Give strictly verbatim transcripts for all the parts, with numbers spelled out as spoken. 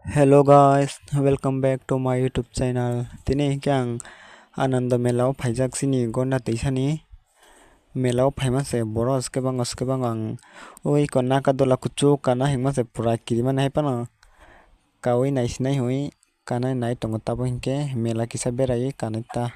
Hello guys, welcome back to my YouTube channel. Tini hinkhe ang Anando Mela o phaijak chini Gonda Twisani. Mela o phaima se borok swkebang swkebang ang ui ko naka dola kuchuk kana hingma se pura kirimani hai phano kaui naisinai hui kanai nai tongo tabo hinkhe mela kisa beraiwi kanai ta.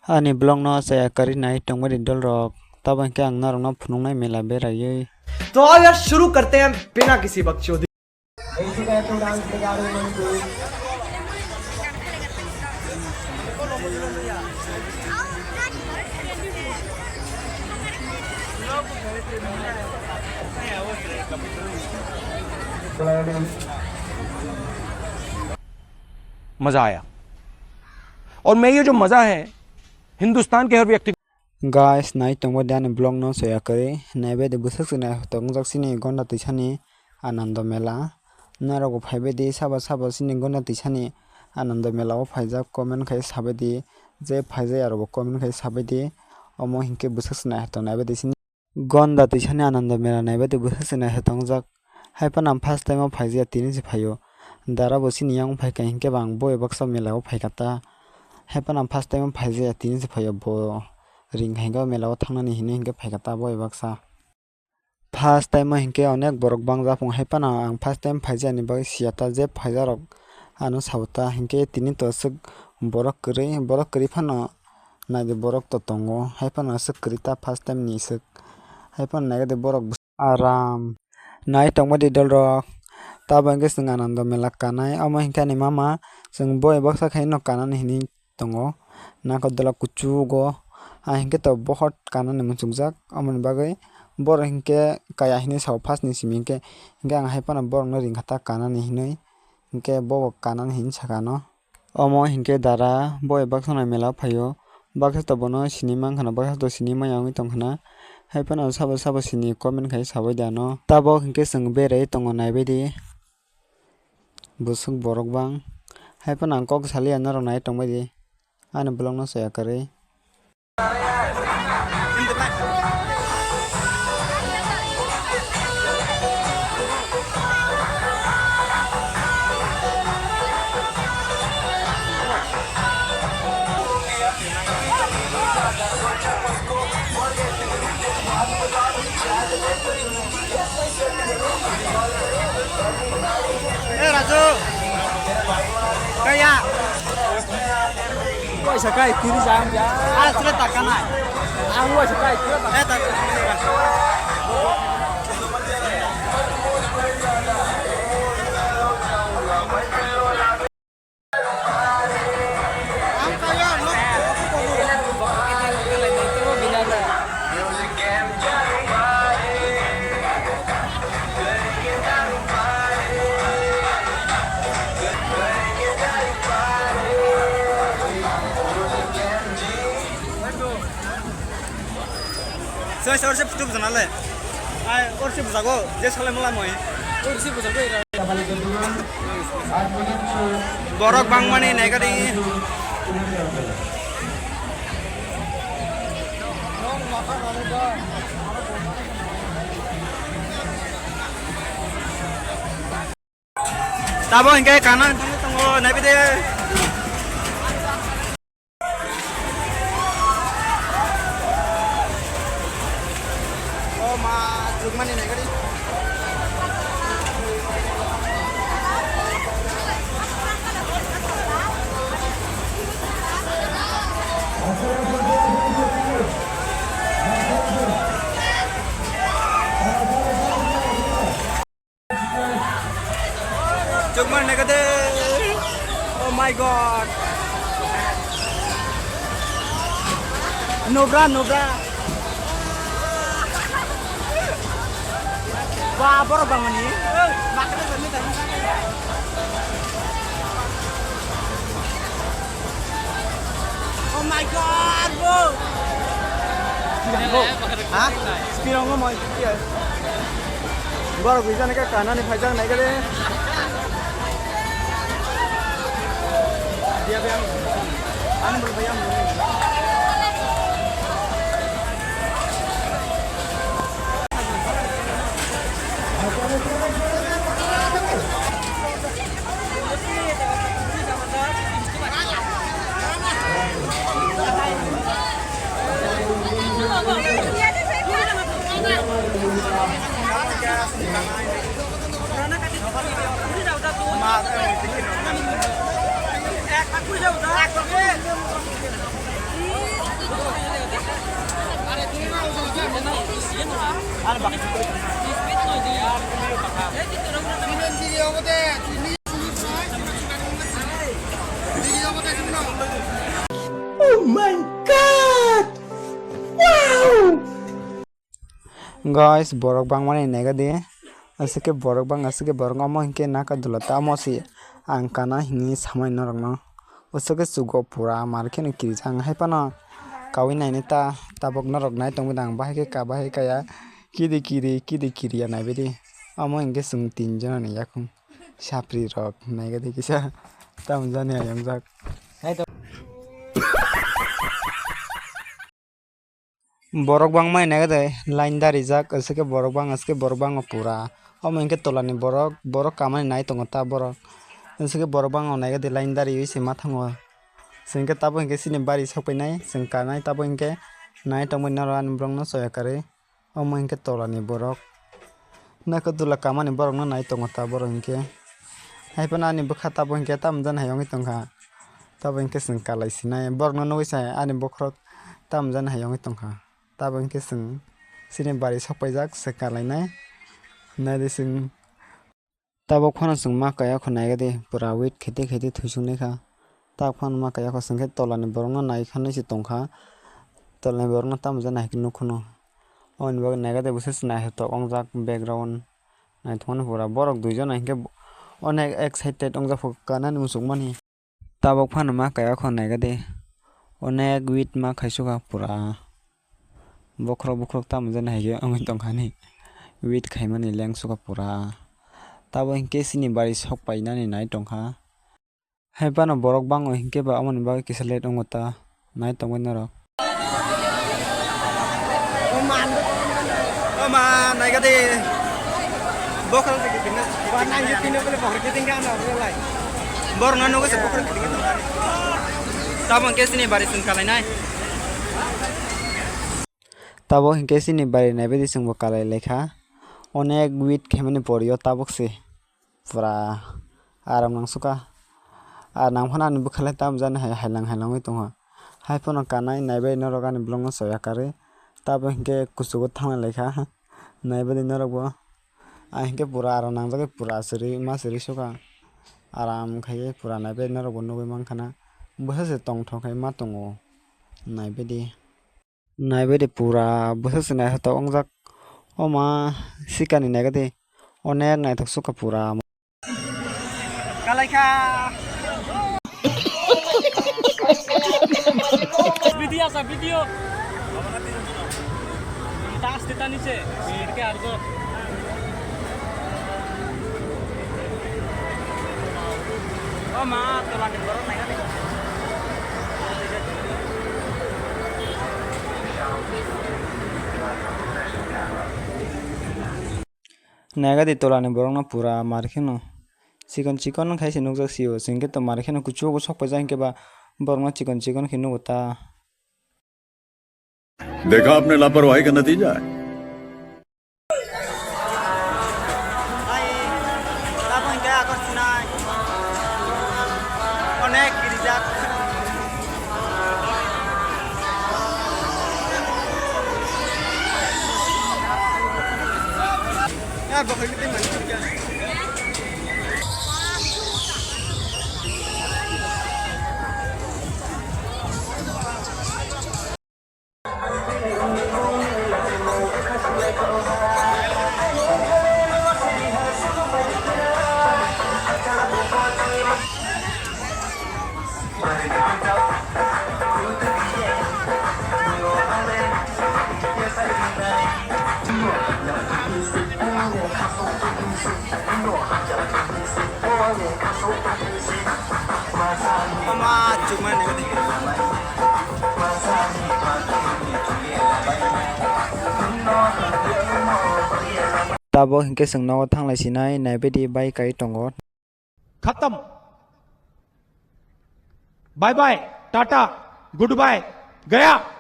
Ani vlog no chaya kwrwi nai tongmani dolrok tabo hinkhe ang norokno phunuknai mela beraiwi. तो आओ यार शुरू करते हैं बिना किसी बकचोदी। मजा आया। और मैं ये जो मजा है, हिंदुस्तान के हर व्यक्ति Guys, nai tongbai di ani vlog no soya kwrwi. Naibai di bwswk se nai tongjak chini Gonda Twisani Anando Mela. Norok bo phaibai di sabo sabo chini Gonda Twisani Anando Mela o phaijak comment khai sabai di. Je phaijak yarok bo comment khai sabai di. Omo hinkhe bwswk se nai tong naibai di chini Gonda Twisani Anando Mela naibai di bwswk se nai tongjak. Hai phano ang first time o phaijaya tini se phaio. Dara bo chini yang phaikha hinkhe bo ang boi baksa mela o phaikha ta. Hai phano ang first time o phaijaya tini se phaio bo ring hai khe mela o thangnani hinwi hinkhe phaikha ta boi baksa. First time o hinkhe onek borok bang japung hai phano ang first time phaijani bagwi siya ta je phaijarok ano sao ta hinkhe tini to aswk borok kwrwi borok kwrwi phano naidi borok to tongo hai phano aswk kwrwi ta first time ni swk hai phano naidi borok. Aram. Nai tongmani dolrok. Tabo hwnkhe chwng Anando Mela kanai. Omo hwnkhe ani mama chwng boi baksa khaino kanani hinwi tongo. Nakotola kuchugo. Ang hwnkhe to bohot kanani muchungjak. Omoni bagwi borok hwnkhe kaya hinwi sao first ni simi hwnkhe. Hwnkhe ang hai phano borokno ringkha ta kanani hinwi. Hwnkhe bobo kanani hinwi sakha ano. Omo hinkhe dara boi baksa no mela o phaio, baksa to bono sini mankha na, baksa to sini maya wngwi tongkha na, hai phano sabo sabo sini comment khai sabai di ano. Tabok hinkhe chwng berai tongo naibai di, bwswk borok bang, hai phano ang kok saliya norok nai tongbai di, ani vlog no soya kwrwi. Eh, Raju. Kaya. Waisa kai tiri jam ya. Ah, sudah tak kena. Ang waisa kai tiri tak. Eh, tak. Soi soi orse putu bujana le. Ai orse bujago je sale mala moi. Orse bujago. Borok bangmani naigari. Tabo hingke kana tongo naibide. O ma, jugmani naigari. Chukmar naikade. Oh my God. Nubra, nubra. Wah, borok bangmani. Oh my God, bro! Bro. Ha? Speed ang mo, iya. Borok bisa nih, kanani phaijak naikade. Dia biang. Anu belum bayang. Oh my God! Wow! Guys, borok bangmani nega di. Aswk khe borok bang, aswk khe borok omo hinkhe naka dula tamo si ang kana hinwi samani norokno. Aswk khe chugo pura mar kheno kirijak ang hai phano kaui nainai ta tabok norok nai tongwi dang bahai khe ka bahai kaya kiri kiri kiri kiri ya naibai di. Omo hinkhe chwng tin jonani yakung sapri rok naiga di kisa tamo jani ayang jak. Borok bangma hinai khe line darijak, aswk khe borok bang, aswk khe borok bango pura. Omo hinkhe tolani borok, borok kamani nai tongo ta borok. Aswk khe borok bango nai khe line dariwi se ma thango. Chwng khe tabuk hinkhe chini bari sokphainai, chwng kanai tabuk hinkhe nai tongbai norok ani borokno soya karwi. Omo hinkhe tolani borok. Naikhe dula kamani borokno nai tongo ta borok hinkhe. Hai phano ani bwkha tabuk hinkhe tamo jani hai wngwi tongkha. Tabuk hinkhe chwng kalai sinai. Borokno nugwi sai ani bokhorok tamo jani hai wngwi tongkha. Tabuk hinkhe chwng chini bari sokpaijak se kalainai. Naidi chwng. Tabuk phano chwng ma kaya kho naigadi pura wait khaite khaite thwisung naikha. Tabuk phano ma kaya kho chwng khe tolani borokno naikha hinwi se tongkha. Tolani borokno tamo jani hai khe nukhuno. Oboni bagwi naigadi bwswk se naithotok wngjak background. Naithokmani pura borok duijon hai khe onek excited wngjak kanani muchungmani. Tabuk phano ma kaya kho naigadi. Onek wait ma khaisukha pura. Bokhorok bokhorok tamo jani hai khe wngwi tongkha ni. Wait khaimani lengsukha pura. Tabuk hinkhe chini bari sokpainani nai tongkha. Hai phano borok bango hinkhe ba omoni bagwi kisa late wngo ta. Nai tongbai norok. O ma, naikha de. Bokhorok de kiting na. Ba nang kiting na bole bokhorok kiting ka na bole lai. Borok na nogo se bokhorok kiting ka. Tamo hinkhe chini bari chwng kalainai. Tabuk hinkhe chini bari naibaidi chwngbo kalai laikha. Onek wait khaimani poryo tabuk se. Pura aram nang suka. Ar nang phano ani bwkhalai tamo jani hai hailang hailang wi tongkha. Hai phano kanai naibai norok ani vlog no soya karwi. Tabo hinkhe kuchugo thangna laikha. Naibai di norok bo. Ang hinkhe pura aram nangjagwi pura aswrwi ma swrwi suka. Aram khaiwi pura naibai norok bo nugwi mankha na. Bwsa se tongthok khai ma tongo. Naibai di. Naibai de pura bwswk se naithotok wngjak. O ma sikani naikha de onek naithok sukha pura. Kalaikha. Video asa video. Taste ta niche. Sirke arjo. O ma, tolani borok naikha de. Naikha de tolani borokno pura mar kheno. Chikon chikon khai se nukjak sio. Chwng khe to mar kheno kuchugo sok paijak hinkhe ba borokno chikon chikon khe nugo ta. देखा आपने लापरवाही का नतीजा है। Onek kirijak. Tamo hinkhe chwng nogo thanglai sinai, naibaidi bai kai tongo. खत्म। Bye bye, ta-ta, good bye, गया।